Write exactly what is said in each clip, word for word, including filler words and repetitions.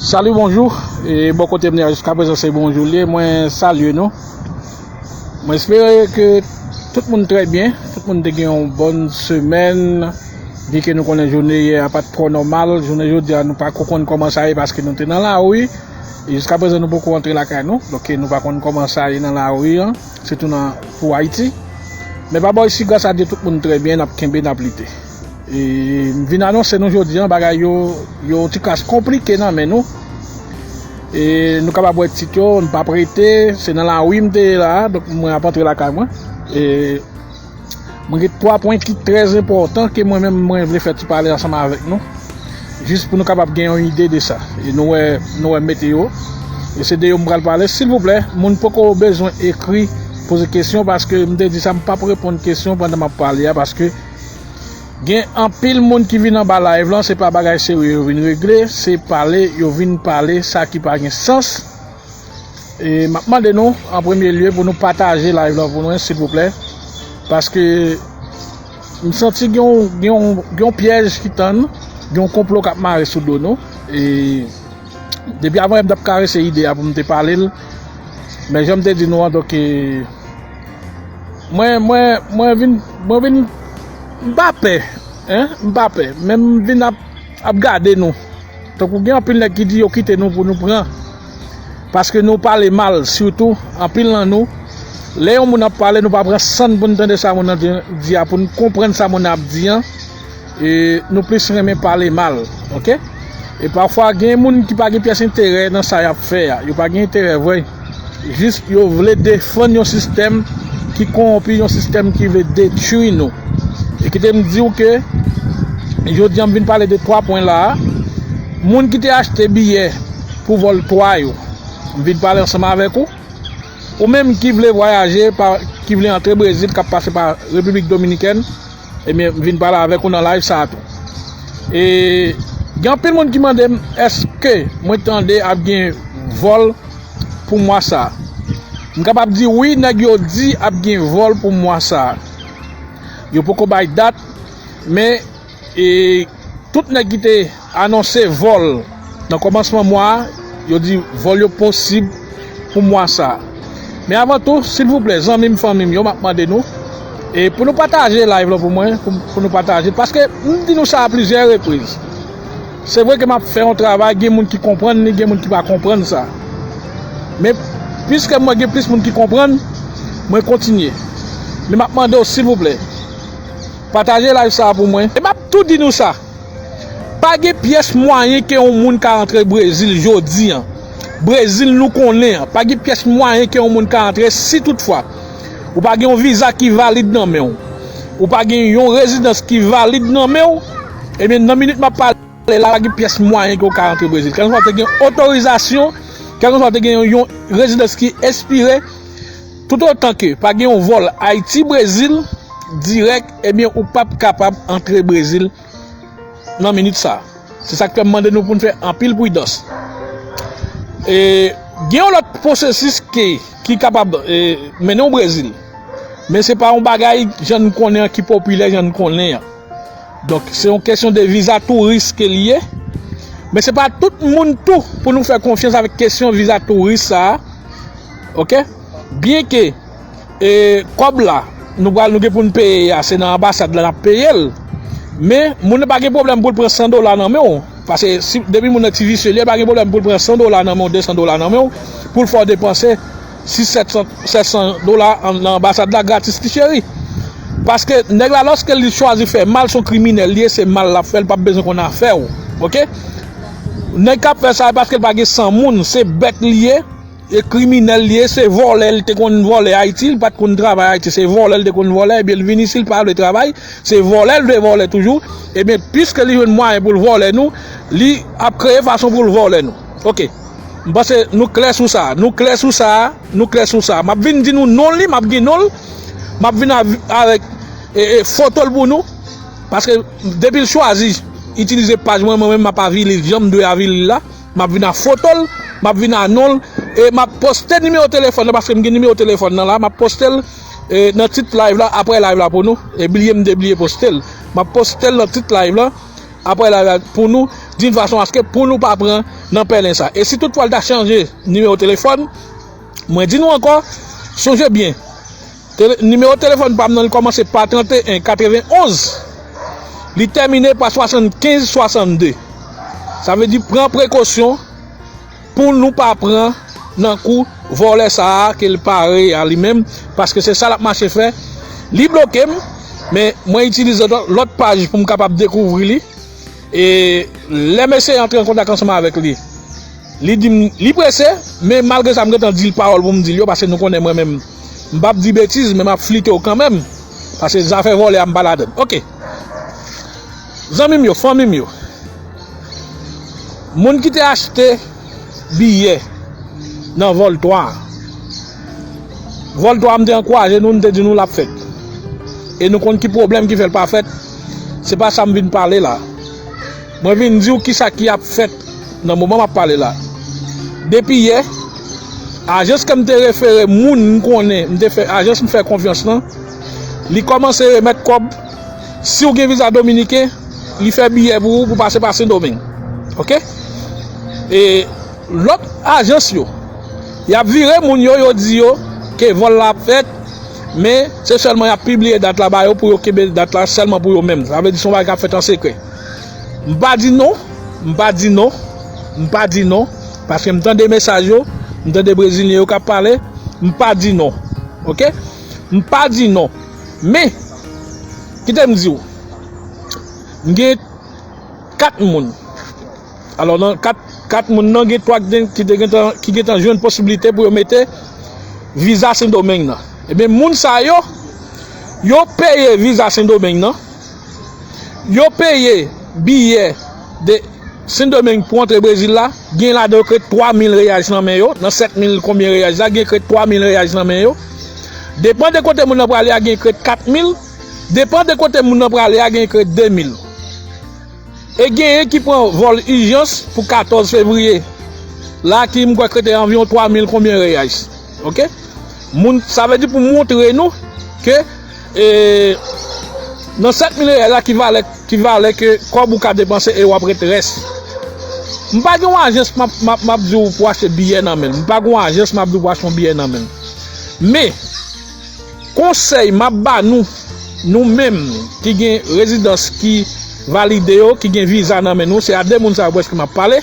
Salut, bonjou. E bò kote m ye a jiska prezan se bonjou li ye. Mwen salye nou. Mwen espere ke tout moun trè byen. Tout moun te gen yon bòn semèn. Byen ke nou konnen jounen yè a pa t twò nòmal. Jounen jodi a nou pa ko konn kòman sa ye paske nou te nan lari. E jiska prezan nou poko rantre lakay nou. Donk nou pa konn kòman sa ye nan lari an. Sitou nan pou Ayiti. Men pa bò isi, gras a Dye, tout moun trè byen, n ap kenbe, n ap lite. E m vin anonse nou jodi an, bagay yo, yo yon ti kras konplike nan men nou. E nou kapab wè tit yo, m p ap rete, se nan lari m te ye la a, donk mwen ap antre lakay mwen. E mwen gen twa pwen ki trè enpòtan ke mwen menm mwen vle fè ti pale ansanm avèk nou. Jis pou nou kapab gen yon ide de sa. E nou wè, nou wè m mete yo. E se de yo m pral pale. Silvouplè, moun poko bezwen ekri, poze kesyon, paske m te di sa, m p ap reponn kesyon pandan m ap pale a, paske gen anpil moun ki vin anba live lan, se pa bagay serye yo vin regle, se pale yo vin pale, sa ki pa gen sans. E m ap mande nou, an premye lye, pou nou pataje live lan pou mwen, silvouplè. Paske m santi gen yon, gen yon, gen yon pyèj ki tann, gen yon konplo k ap mare sou do nou. E depi avan yè m t ap karese ide a pou m te pale l. Men jan m te di nou an, donk, e, mwen, mwen, mwen vin, mwen vin, m pa pè, en, m pa pè. Men m vin ap, ap gade nou. Tankou gen anpil nèg ki di yo kite nou pou nou pran. Paske nou pale mal, sitou, anpil nan nou. Lè yon moun ap pale, nou pa pran san n pou n tande sa moun nan di, di a, pou n konprann sa moun nan ap di an. E nou plis renmen pale mal, oke? E pafwa, gen moun ki pa gen pyès enterè nan sa y ap fè a. Yo pa gen enterè vre. Jis yo vle defann yon sistèm ki kowonpi, yon sistèm ki vle detwi nou. E kite m di w ke jodi a m vin pale de twa pwen la a. Moun ki te achte biyè pou vòl twa yo, m vin pale ansanm avèk ou. Ou menm ki vle vwayaje, pa, ki vle antre Brezil, k ap pase pa Repiblik Dominikèn, ebyen, m vin pale avèk ou nan live sa a tou. E gen anpil moun ki mande m, èske mwen tande ap gen vòl pou mwa sa a? M kapab di wi, nèg yo di ap gen vòl pou mwa sa a. Yo poko bay dat, men, e, tout nèg ki te anonse vòl nan kòmansman mwa a, yo di vòl yo posib pou mwa sa a. Men avan tou, silvouplè, zanmi m, fanmi m yo, m ap mande nou, e pou nou pataje live lan pou mwen, pou, pou nou pataje l, paske m di nou sa a plizyè repriz. Se vre ke m ap fè yon travay, gen moun ki konprann li, gen moun ki pa konprann sa. Men, piske mwen gen plis moun ki konprann, mwen kontinye. Men m ap mande w, silvouplè, pataje live sa a pou mwen. E m ap tou di nou sa. Pa gen pyès mwayen ke yon moun ka antre Brezil jodi an. Brezil nou konnen an. Pa gen pyès mwayen ke yon moun ka antre si toutfwa ou pa gen yon viza ki valid nan men w. Ou pa gen yon rezidans ki valid nan men w. Ebyen, nan minit m ap pale la, pa gen pyès mwayen ke w ka antre Brezil. Kèlkanswa w te gen otorizasyon, kèlkanswa w te gen yon, yon rezidans ki ekspire, toutotan ke pa gen yon vòl Ayiti-Brezil dirèk, ebyen, ou p ap kapab antre Brezil nan minit sa a. Se sa k fè m mande nou pou n fè anpil pridans. E, gen yon lòt pwosesis ke, ki kapab, e, mennen w Brezil. Men se pa yon bagay jan n konnen an ki popilè jan n konnen an. Donk, se yon kesyon de viza touris ke li ye. Men se pa tout moun tou pou nou fè konfyans avèk kesyon viza touris sa a. Oke? Byenke, e, kòb la, nou pral, nou gen pou n peye a, se nan anbasad la n ap peye l. Men, moun nan pa gen pwoblèm pou l pran san dola nan men w. Paske si, depi moun nan ti visye li ye, pa gen pwoblèm pou l pran san dola nan men w, de san dola nan men w, pou l fè w depanse sis, sèt san, sèt san dola an, nan anbasad la gratis, ti cheri. Paske nèg la, lòske li chwazi fè mal, se yon kriminèl li ye, se mal l ap fè, li p ap bezwen konn afè w. Oke? Nèg k ap fè sa, e paske l pa gen san moun, se bèt li ye, e kriminèl li ye, se vòlè, li te konn vòlè Ayiti, li pa t konn travay Ayiti, se vòlè li te konn vòlè, ebyen, li vin isi, li pa vle travay, se vòlè li vle vòlè toujou, ebyen, piske li jwenn mwayen pou l vòlè nou, li ap kreye fason pou l vòlè nou. Oke. M panse nou klè sou sa, nou klè sou sa, nou klè sou sa. M ap vin di nou non li, m ap gen non l, m ap vin av-, avèk, e, e, foto l pou nou, paske depi l chwazi itilize paj mwen, mwen menm m ap avili l jan m dwe avili l la, m ap vin a foto l, m ap vin a non l, e m ap poste nimewo telefòn nan, paske m gen nimewo telefòn nan la, m ap poste l, e, nan tit live la, apre live la pou nou, e bliye m te bliye poste l. M ap poste l nan tit live la, apre la, pou nou, d'une façon à ce que pou nou pa pran nan pèlen sa. E si toutfwa l ta chanje nimewo telefòn, mwen di nou ankò, sonje byen, tele-, nimewo telefòn pa m nan, li kòmanse pa trannteyen katrevenonz, li tèmine pa swasannkenz swasannde. Sa vle di, pran prekosyon pou nou pa pran nan kou vòlè sa a ke l pare a li menm, paske se sa l ap mache fè. Li bloke m, men mwen itilize lòt, lòt paj pou m kapab dekouvri li. E lè m eseye antre an kontak ansanm avèk li, li di m li prese, men malgre sa, m gentan di l pawòl pou m di l yo, paske nou konnen mwen menm, m p ap di betiz, men m ap flite w kanmenm, paske zafè vòlè a m pa ladann. Oke. Zanmi m yo, fanmi m yo, moun ki te achte biyè nan vòl twa a, vòl twa a, m te ankouraje nou, m te di nou l ap fèt. E nou konn ki pwoblèm ki fè l pa fèt. Se pa sa m vin pale la. Mwen vin di w kisa ki ap fèt nan moman m ap pale la. Depi yè, ajans ke m te refere moun m konnen, m te fè, ajans m fè konfyans lan, li kòmanse remèt kòb. Si w gen viza dominiken, li fè biyè pou ou pou pase pa Sendomeng. Oke? E lòt ajans yo, y ap vire moun yo, yo di yo ke vòl la ap fèt, men se sèlman y ap pibliye dat la ba yo pou yo kenbe dat la sèlman pou yo menm. Sa vle di se yon bagay k ap fèt an sekrè. M pa di non, m pa di non, m pa di non, paske m tande mesaj yo, m tande brezilyen yo k ap pale, m pa di non. Oke? M pa di non. Men, kite m di w, m gen kat moun. Alò, nan kat, kat moun nan, gen twa ki te, ki te gentan, ki gentan jwenn posiblite pou yo mete viza Sendomeng nan. Ebyen, moun sa yo, yo peye viza Sendomeng nan, yo peye biyè de Sendomeng pou antre Brezil la, gen ladan yo k ret twa mil reyais nan men yo, nan sèt mil konbyen reyais la, gen k ret twa mil reyais nan men yo. Depann de kote moun nan prale a, gen k ret kat mil, depann de kote moun nan prale a, gen k ret de mil. E genyen ki pran vòl ijans pou katòz fevriye la, ki m kwè k rete anviwon twa mil konbyen reyais. Oke? Moun, sa vle di pou montre nou ke, e, nan sèt mil reyais la, ki valè, ki valè ke kòb ou ka depanse e w ap ret rès. M pa gen yon ajans m ap, m ap, m ap di w pou achte biyè nan men l. M pa gen yon ajans m ap di w pou achte yon biyè nan men l. Men, konsèy m ap ba nou, nou menm ki gen rezidans ki valide yo, ki gen viza nan men nou, se a de moun sa yo prèske m ap pale.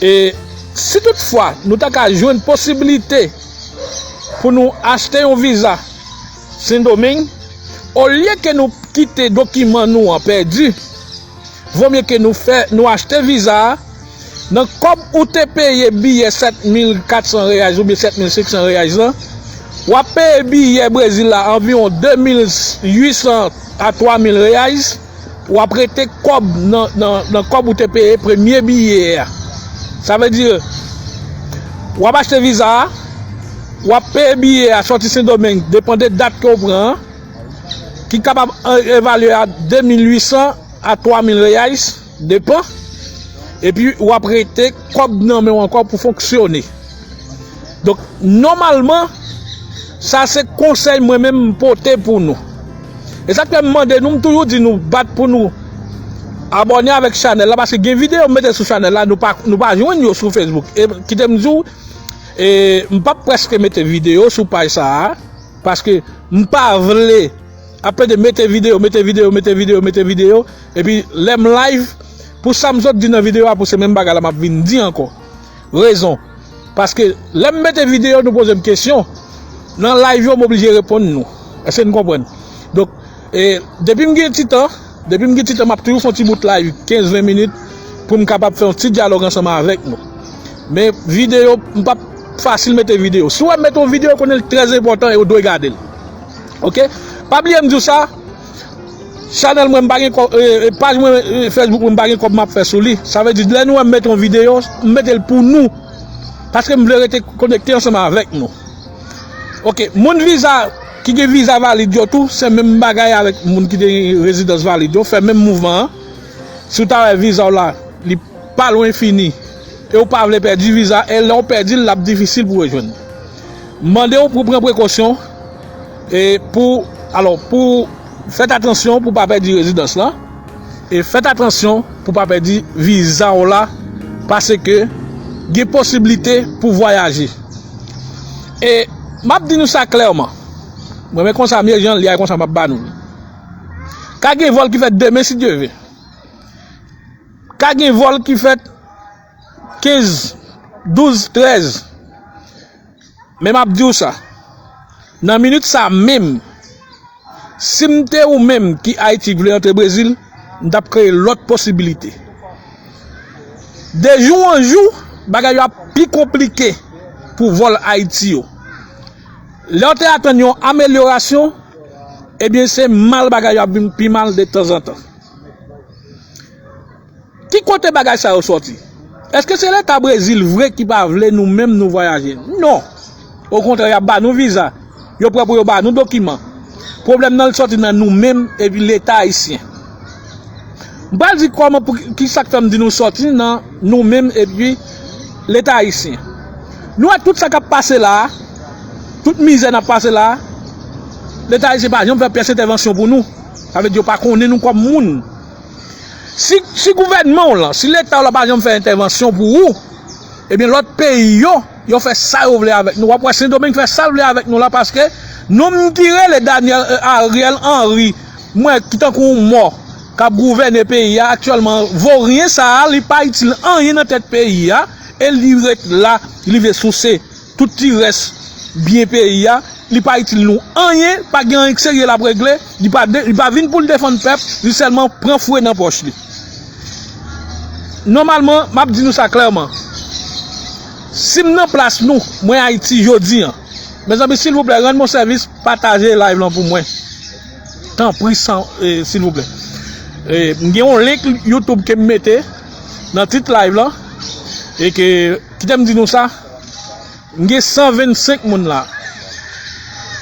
E si toutfwa nou ta ka jwenn posiblite pou nou achte yon viza Sendomeng, olye ke nou kite dokiman nou an pèdi, vomye ke nou fè, nou achte viza a, nan kòb ou te peye biyè sèt mil kat san reyais oubyen sèt mil senk san reyais lan, w ap peye biyè Brezil la anviwon de mil uit san a twa mil reyais, w ap rete kòb nan, nan, nan kòb ou te peye premye biyè a. Sa vle di, w ap achte viza a, w ap peye biyè a sòti Sendomeng, depann de dat ke w pran an, ki kapab, e, evalye a de mil uit san a twa mil reyais, depann. Epi w ap rete kòb nan men w ankò pou fonksyone. Donk, nòmalman, sa se konsèy mwen menm m pote pou nou. E sa k fè m mande nou, m toujou di nou, bat pou nou abòne avèk chanèl la, paske gen videyo m mete sou chanèl la, nou pa, nou pa jwenn yo sou Facebook. E kite m di w, e, m p ap prèske mete videyo sou paj sa a, paske m pa vle ap plede mete videyo, mete videyo, mete videyo, mete videyo, epi lè m live, pou sa m sot di nan videyo a, pou se menm bagay la m ap vin di ankò. Rezon. Paske lè m mete videyo, nou poze m kesyon. Nan live yo, m oblije reponn nou. Èske n konprann? Donk, e, depi m gen ti tan, depi m gen ti tan, m ap toujou fè yon ti bout live, kenz ven minit, pou m kapab fè yon ti dyalòg ansanm avèk nou. Men videyo, m p ap fasil mete videyo. Si w wè m mete yon videyo, konnen l trè enpòtan e w dwe gade l. Oke? Pa bliye m di w sa, chanèl mwen, m pa gen kò-, e, e, paj mwen, e, Facebook mwen, m pa gen kòb m ap fè sou li. Sa vle di, lè nou wè m mete yon videyo, m mete l pou nou. Paske m vle rete konekte ansanm avèk nou. Oke, moun viza, ki gen viza valid yo tou, se menm bagay avèk moun ki te gen rezidans valid yo, fè menm mouvman an. Si w ta wè viza w la, li pa lwen fini, e w pa vle pèdi viza, e lè w pèdi l, l ap difisil pou w rejwenn. M mande w pou w pran prekosyon, e pou, alò, pou fèt atansyon pou w pa pèdi rezidans lan. E fèt atansyon pou pa pèdi viza w la, paske gen posiblite pou vwayaje. E m ap di nou sa klèman. Mwen, men konsa, men jan l ye a, konsa m ap ba nou. Ka gen vòl ki fèt demen, si Dye ve. Ka gen vòl ki fèt kenz, douz, trèz. Men m ap di w sa. Nan minit sa menm, si m te ou menm ki Ayiti k vle antre Brezil, m t ap kreye lòt posibilite. De jou an jou, bagay yo ap pi konplike pou vòl Ayiti yo. Lè w te atann yon amelyorasyon, ebyen, se mal bagay yo ap vin pi mal de tanzantan. Ki kote bagay sa yo sòti? Èske se Leta Brezil vre ki pa vle nou menm nou vwayaje? Non. Okontrè, y ap ba nou viza. Yo prè pou yo ba nou dokiman. Pwoblèm nan, l sòti nan nou menm epi Leta ayisyen. M pral di kòman, pou ki sa k fè m di nou sòti nan nou menm epi Leta ayisyen. Nou wè tout sa k ap pase la a, tout mizè n ap pase la a, Leta ayisyen pa janm fè pyès entèvansyon pou nou. Sa vle di yo pa konnen nou kòm moun. Si, si gouvènman w lan, si Leta w la pa janm fè entèvansyon pou ou, ebyen lòt peyi yo, yo fè sa yo vle avèk nou. W ap wè Sendomeng fè sa l vle avèk nou la, paske nonm ki rele Daniel, eh, Ariel Henry, mwen ki tankou yon mò, k ap gouvène peyi a aktyèlman, voryen sa a, li pa itil anyen nan tèt peyi a, e li ret la, li vle souse tout ti rès byen peyi a, li pa itil nou anyen, pa gen anyen k serye l ap regle, li pa de, li pa vin pou l defann pèp, li sèlman pran fouye nan pòch li. Nòmalman, m ap di nou sa klèman. Si m nan plas nou, mwen Ayiti jodi an, mezanmi, silvouplè, rann mwen sèvis, pataje live lan pou mwen. Tanpri, san, eh, silvouplè. Eh, m gen yon link YouTube ke m mete nan tit live lan. E ke, kite m di nou sa, m gen san vennsenk moun la.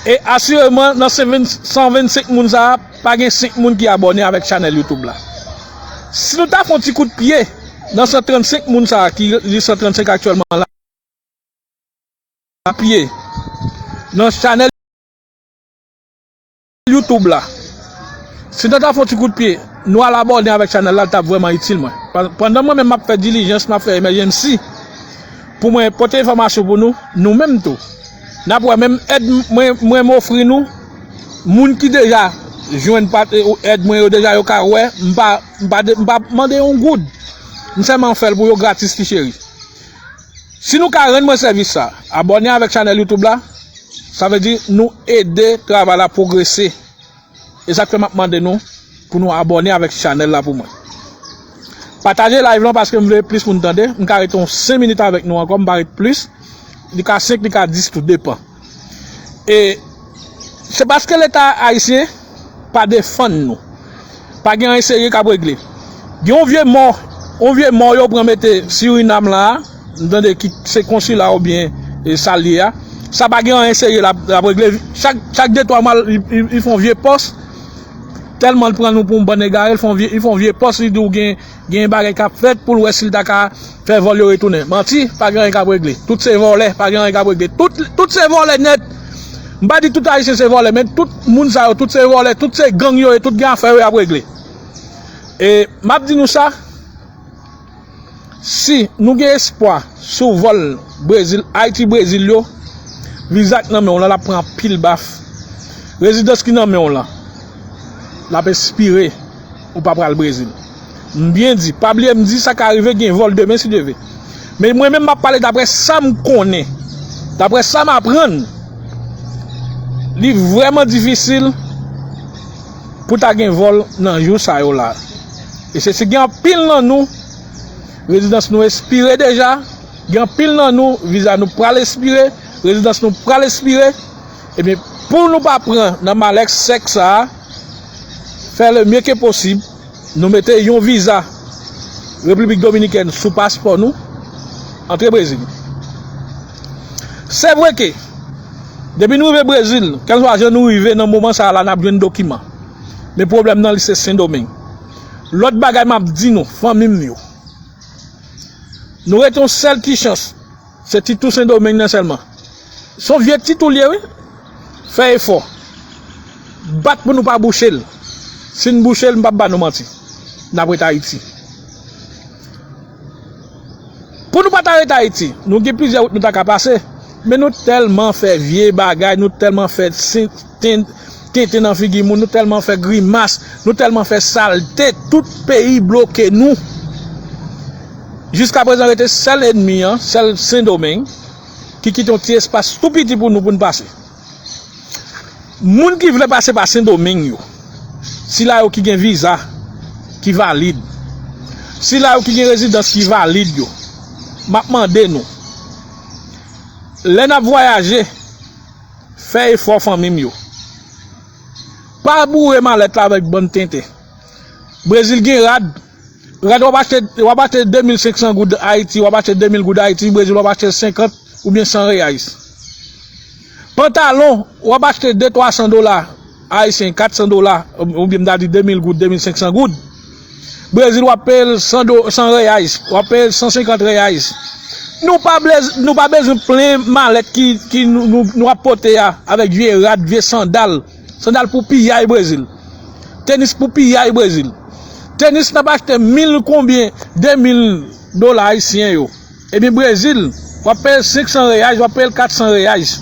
E asireman, nan san vennsenk moun sa a, pa gen senk moun ki abòne avèk chanèl YouTube la. Si nou ta fè yon ti kout pye nan san trannsenk moun sa a, ki li san trannsenk aktyèlman la, pye nan chanèl YouTube la. Si nou ta fè yon ti kout pye, nou al abòne avèk chanèl la, l t ap vrèman itil mwen. Pa-, pandan mwen menm m ap fè dilijans, m ap fè emèjensi pou mwen pote enfòmasyon pou nou, nou menm tou. N ap wè menm èd mwen, mwen m ofri nou, moun ki deja jwenn pa-, èd mwen yo deja, yo ka wè, m pa, m pa de-, m pa mande yon goud. M sèlman fè l pou yo gratis, ti cheri. Si nou ka rann mwen sèvis sa, abòne avèk chanèl YouTube la, sa vle di nou ede travay la pwogrese. E sa k fè m ap mande nou pou nou abòne avèk chanèl la pou mwen. Pataje live lan paske m vle plis moun tande. M ka rete yon senk minit avèk nou ankò, m pa ret plis. Li ka senk, li ka dis, tou depann. E se paske Leta ayisyen pa defann nou. Pa gen anyen serye k ap regle. Gen yon vye mò, yon vye mò yo pran mete Sirinam la a, m tande ki se konsila oubyen, e, sa l ye a. Sa pa gen anyen serye l ap, l ap regle. Chak, chak de twa mwa, li, li, li fè yon vye pòs. Tèlman l pran nou pou yon bann egare, li fè yon vye, li fè yon vye pòs, li di w gen, gen bagay k ap fèt pou l wè si l ta ka fè vòl yo retounen. Manti, pa gen anyen k ap regle. Tout se vòlè, pa gen anyen k ap regle. Tout, tout se vòlè nèt. M pa di tout Ayisyen se vòlè, men tout moun sa yo, tout se vòlè, tout se gang yo ye, tout gen afè yo y ap regle. E m ap di nou sa, si nou gen espwa sou vòl Brezil, Ayiti Brezil yo, viza k nan men w lan, l ap pran anpil baf. Rezidans ki nan men w lan, l ap espire, ou pa pral Brezil. M byen di, pa bliye m di sa ka rive, gen vòl demen si Dye ve. Men mwen menm m ap pale daprè sa m konnen, daprè sa m aprann. Li vrèman difisil pou ta gen vòl nan jou sa yo la. E se si gen anpil nan nou, rezidans nou espire deja, gen anpil nan nou, viza nou pral espire, rezidans nou pral espire. Ebyen, pou nou pa pran nan malè sèk sa a, fè le mye ke posib, nou mete yon viza Repiblik Dominikèn sou paspò nou, antre Brezil. Se vre ke, depi nou rive Brezil, kèlkeswa jan nou rive nan moman sa a la, n ap jwenn dokiman. Men pwoblèm nan, li se Sendomeng. Lòt bagay m ap di nou, fanmi m yo, nou rete yon sèl ti chans. Se ti tou Sendomeng nan sèlman. Se yon vye ti tou l ye, wi. Fè efò. Bat pou nou pa bouche l. Si n bouche l, m p ap ba nou manti. n ap ret Ayiti. Pou nou pa ta ret Ayiti, nou gen plizyè wout nou ta ka pase. Men nou tèlman fè vye bagay, nou tèlman fè sen- ten- tenten nan figi moun, nou tèlman fè grimas, nou tèlman fè salte, tout peyi bloke nou. Jiskaprezan rete sèl ènmi an, sèl Sendomeng, ki kite yon ti espas tou piti pou nou, pou n pase. Moun ki vle pase pa Sendomeng yo, sila yo ki gen viza ki valid, sila yo ki gen rezidans ki valid yo, m ap mande nou, lè n ap vwayaje, fè efò fanmi m yo. Pa boure malèt la avèk bann tenten. Brezil gen rad, rad w ap achte, w ap achte de mil senk san goud Ayiti, w ap achte de mil goud Ayiti, Brezil w ap achte senkant oubyen san reyais. Pantalon, w ap achte de twa san dola ayisyen, kat san dola, oubyen m ta di de mil goud, de mil senk san goud. Brezil, w ap peye l san do, san reyais, w ap peye l san senkant reyais. Nou pa blez-, nou pa bezwen plen malèt ki, ki nou, nou, nou ap pote a, avèk vye rad, vye sandal. Sandal pou piyay Brezil. Tenis pou piyay Brezil. Tenis n ap achte mil konbyen, de mil dola ayisyen yo. Ebyen, Brezil, w ap peye l senk san reyais, w ap peye l kat san reyais.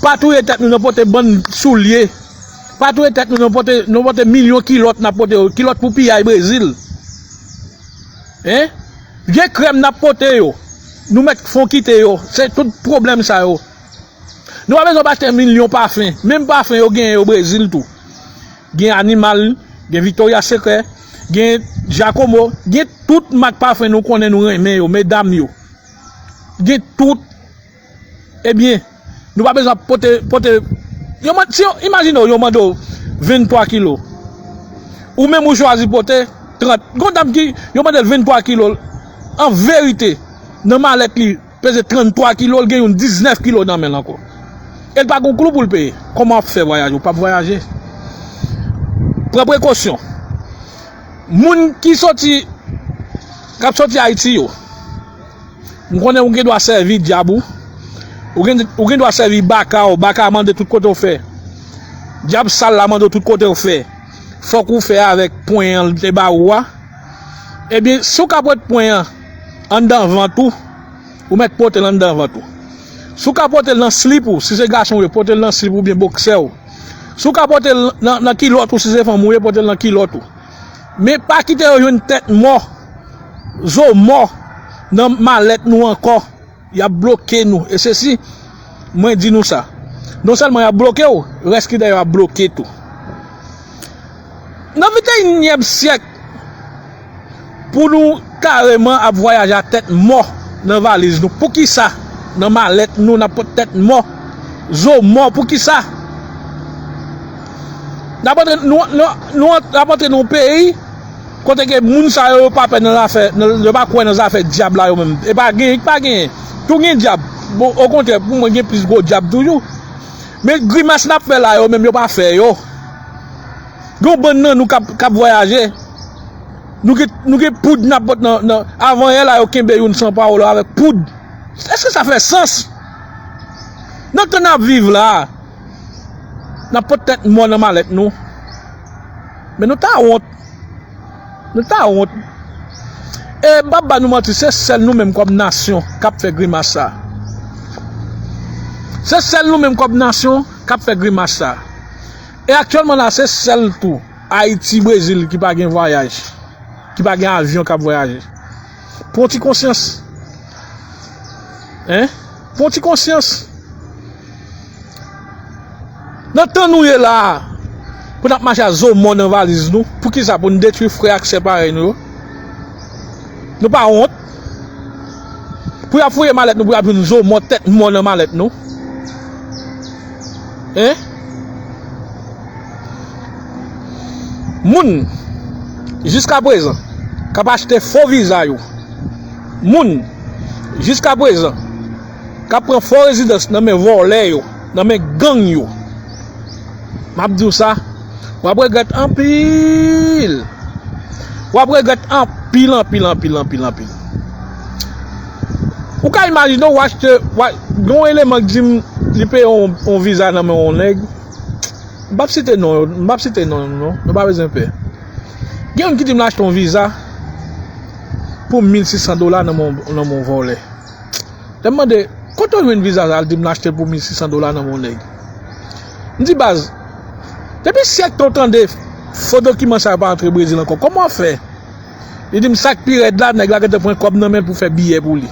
Pa touye tèt nou nan pote bann soulye. Pa touye tèt nou nan pote, nan pote milyon kilòt n ap pote yo. Kilòt pou piyay Brezil. Hein? Vye krèm n ap pote yo. Nou mèt fon kite yo. Se tout pwoblèm sa yo. Nou pa bezwen ap achte milyon pafen. Menm pafen yo genyen yo Brezil tou. Gen Animal, gen Victoria's Secret, gen Jacquemus, gen tout mak pafen nou konnen nou renmen yo, medam yo. Gen tout. Ebyen, nou pa bezwen ap pote, pote. Yo man-, si yo, imajine w, yo mande w venntwa kilo. Ou menm ou chwazi pote trant. Gon dam ki, yo mande l venntwa kilo. An verite, nan malèt li, peze tranntwa kilo, l gen youn diznèf kilo nan men l ankò. E l pa gon klou pou l peye. Kòman w ap fè vwayaje? Ou p ap vwayaje. Pran prekosyon. Moun ki soti, k ap soti Ayiti yo, m konnen ou gen dwa sèvi dyab ou. Ou gen, ou gen dwa sèvi baka w, baka a mande tout kote w fè. Dyab sal la mande w tout kote w fè. Fòk ou fè avèk pwen an l te ba ou a. Ebyen, si w ka pote pwen an anndan vant ou, ou mèt pote l anndan vant ou. Si w ka pote l nan slip ou, si se gason w ye, pote l nan slip oubyen boksè w. Si w ka pote l nan, nan kilòt ou, si se fanm ou ye, pote l nan kilòt ou. Men pa kite yo jwenn tèt mò, zo mò nan malèt nou ankò. Y ap bloke nou. E sesi, mwen di nou sa. Non sèlman y ap bloke w, rès ki dèyè yo ap bloke tou. Nan venteyinyèm syèk, pou nou kareman ap vwayaje a tèt mò nan valiz nou. Poukisa nan malèt nou n ap pot tèt mò, zo mò? Poukisa? N ap antre, nou, nou, nou ap antre nan yon peyi kote ke moun sa yo, yo pa pè nan zafè, nan, yo pa kwè nan zafè dyab la yo menm. E pa genyen, pa genyen. Tou gen dyab. Bon, okontrè, pou mwen gen plis gwo dyab toujou. Men grimas n ap fè la yo menm, yo pa fè yo. Gen yon bann nan nou k ap, k ap vwayaje. Nou gen, nou gen poud n ap pot nan, nan, avan yè la yo kenbe youn san pawòl avèk poud. Èske sa fè sans? Nan tan n ap viv la, n ap pot tèt mò nan malèt nou. Men nou ta wont. Nou ta wont. E m p ap ba nou manti, se sèl nou menm kòm nasyon k ap fè grimas sa. Se sèl nou menm kòm nasyon k ap fè grimas sa. E aktyèlman la, se sèl tou Ayiti, Brezil ki pa gen vwayaj, ki pa gen avyon k ap vwayaje. Pran ti konsyans. Hein? Pran ti konsyans. Nan tan nou ye la a, pou n ap mache a zo mò nan valiz nou, poukisa pou n detwi frè ak sè parèy nou yo? Nou pa wont? Pou y ap fouye malèt nou, pou y ap jwenn zo mò, tèt mò nan malèt nou? Hein? Moun, jiskaprezan, k ap achte fo viza yo. Moun, jiskaprezan, k ap pran fo rezidans nan men vòlè yo, nan men gang yo. M ap di w sa, w ap regrèt anpil. W ap regrèt anpil, anpil, anpil, anpil, anpil. Ou ka imajine w achte, w a, gen yon eleman k di m li peye yon, yon viza nan men yon nèg. M p ap site non yo, m p ap site non yo, non. Nou pa bezwen pè. Gen youn ki di m l achte yon viza pou mil sis san dola nan men yon, nan men yon vòlè. Lè m mande, "Kote w jwenn viza sa?" L di m l achte l pou mil sis san dola nan men yon nèg. M di, "Baz, depi syèk tan w tande fo dokiman sa yo pa antre Brezil ankò, kòman w fè?" Li di m sa k pi rèd la, nèg la gentan pran kòb nan men l pou fè biyè pou li.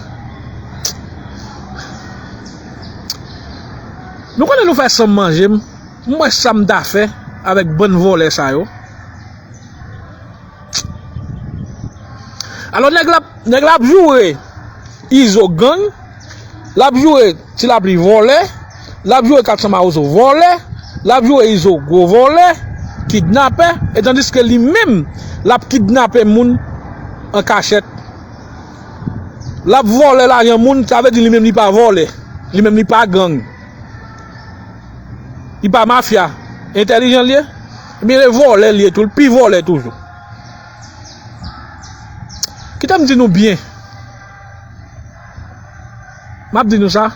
Nou konnen nou fè san m manje m, m wè sa m ta fè avèk bann vòlè sa yo. Alò, nèg la, nèg la ap joure Izo gang, l ap joure Ti Lapli vòlè, l ap joure Kat San Mawozo vòlè, l ap joure Izo gwo vòlè, kidnapè, e tandiske li menm, l ap kidnape moun an kachèt. L ap vòlè lajan moun, sa vle di li menm li pa vòlè, li menm li pa gang. Li pa mafya. Entèlijan l ye? Ebyen, se vòlè l ye tou, l pi vòlè toujou. Kite m di nou byen. M ap di nou sa.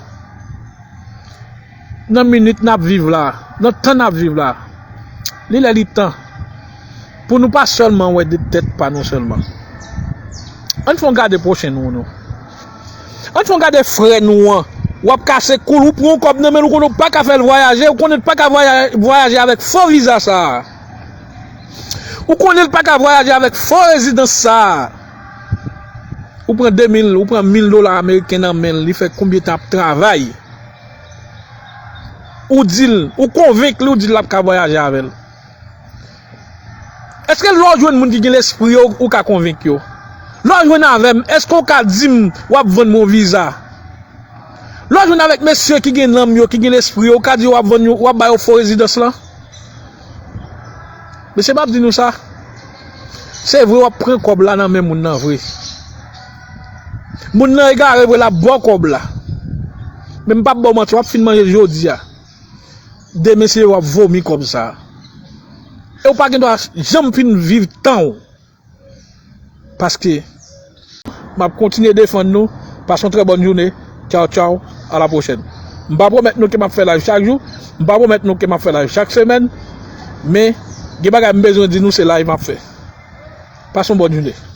Nan minit n ap viv la, nan tan n ap viv la, li lè li tan pou nou pa sèlman wè de tèt pa nou sèlman. Ann fè yon gade pwochen nou, nou. Ann fè yon gade frè nou an. W ap kase kou l, ou pran yon kòb nan men l, ou konnen w pa ka fè l vwayaje, ou konnen l pa ka vwaya-, vwayaje avèk fo viza sa a. Ou konnen l pa ka vwayaje avèk fo rezidans sa a. Ou pran de mil, ou pran mil dola ameriken nan men l, li fè konbyen tan ap travay. Ou di l, ou konvenk li, ou di l l ap ka vwayaje avè l. Èske lè w jwenn moun ki gen lespri yo, ou ka konvenk yo? Lè w jwenn avè m, èske w ka di m w ap vann mwen yon viza? Lè w jwenn avèk mesye ki gen nanm yo, ki gen lespri yo, ou ka di w ap vann yo, w ap ba yo fo rezidans lan? Mesye, m ap di nou sa. Se vre, w ap pran kòb la nan men moun nan vre. Moun nan egare vre, l ap ba w kòb la. Men m p ap ba w manti, w ap fin manje l jodi a. Demen se w ap vomi kòb sa. E w pa gen dwa janm fin viv tan w. Paske m ap kontinye defann nou. Pase yon trè bòn jounen. Tchaw, tchaw. A la pwochèn. M pa pwomèt nou ke m ap fè live chak jou. M pa pwomèt nou ke m ap fè live chak semèn. Men, gen bagay m bezwen di nou, se live m ap fè. Pase yon bòn jounen.